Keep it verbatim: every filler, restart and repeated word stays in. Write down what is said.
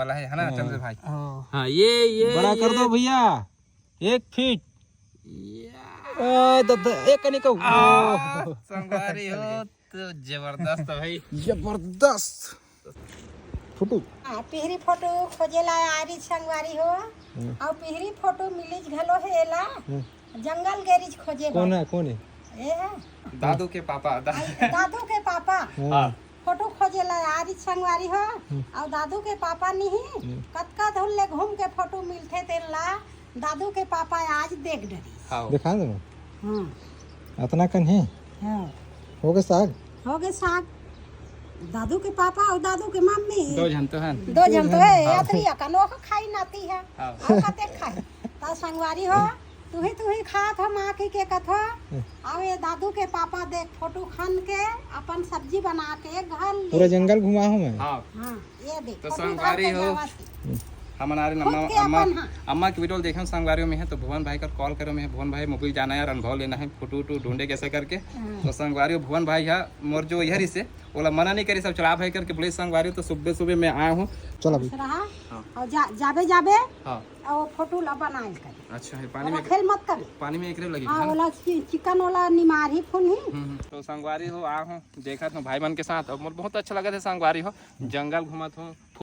वाला है, है ना, हाँ। चंद्र भाई? हाँ। हाँ, ये, ये, बड़ा कर ये। दो भैया, एक फीट। या। ए, द-, द-, एक कनी कहू। आ, संगवारी हो, तो जबरदस्त है भाई। जबरदस्त। फोटो। हाँ, पिहरी फोटो खोजे ला आरिच संगवारी हो। हम्म। अउ पिहरी फोटो मिलिच घलो हे एला। हम्म। जंगल गेरिच खोजे कोन बर। है, कोन है? ए है। दादू के पापा, दा- आई, दादू के पापा। हाँ। हाँ। फोटो खोजे ला आरिच संगवारी हो। हम्म। अउ दादू के पापा नहीं, हम्म। कतका धुन ले घूम के फोटो मिलथे तेन ला। दादू के पापा आज देख डरिस। हाँ। देखा दो। हाँ। अतना कन है? हाँ। हो गे साग? हो गे साग। दादू के पापा अउ दादू के मम्मी। दो झन तो हन। दो झन तो है, हाँ। अतरी अकन ओह खाई नाती है। हाँ। अउ कते खाई? त संगवारी हो, तुही, तुही खात हो, माँ की के कथो। हम्म। अउ ये दादू के पापा देख, फोटो खन के अपन सब्जी बना के घर ले पूरा जंगल घुमा हूँ मैं। हाँ। हाँ, ये देख, तो फोटो संगवारी हो, जावत है। हमन आ रहे खुद अम्मा, के अम्मा, अपन, हाँ। अम्मा की वीडियो देखे संगवारी में है, तो भुवन भाई का कॉल करे में है। भुवन भाई, मोबाइल जाना है यार, अनुभव लेना है, फोटो वोटो ढूंढे कैसे करके। हाँ। तो संगवारी हो, भुवन भाई है मोर जो यह रिसे, ओला मना नहीं करी, सब चला भाई करके बोले संगवारी हो, तो सुबह सुबह मैं आया हूँ। चल अभी। खुश रहा। हाँ। अउ जा, जाबे, जाबे। हाँ। अउ फोटो ला बनाए कर। अच्छा, ये पानी ओला में खेल मत कर। पानी में एकरे लगी हाँ, है ना? ओला चि-, चिकन ओला निमारी फुन ही। हम्म, हम्म। तो संगवारी हो, आ हूँ, देखत हूँ भाई मन के साथ। अब मोर बहुत अच्छा लगत है संगवारी हो, जंगल घूमत हूँ,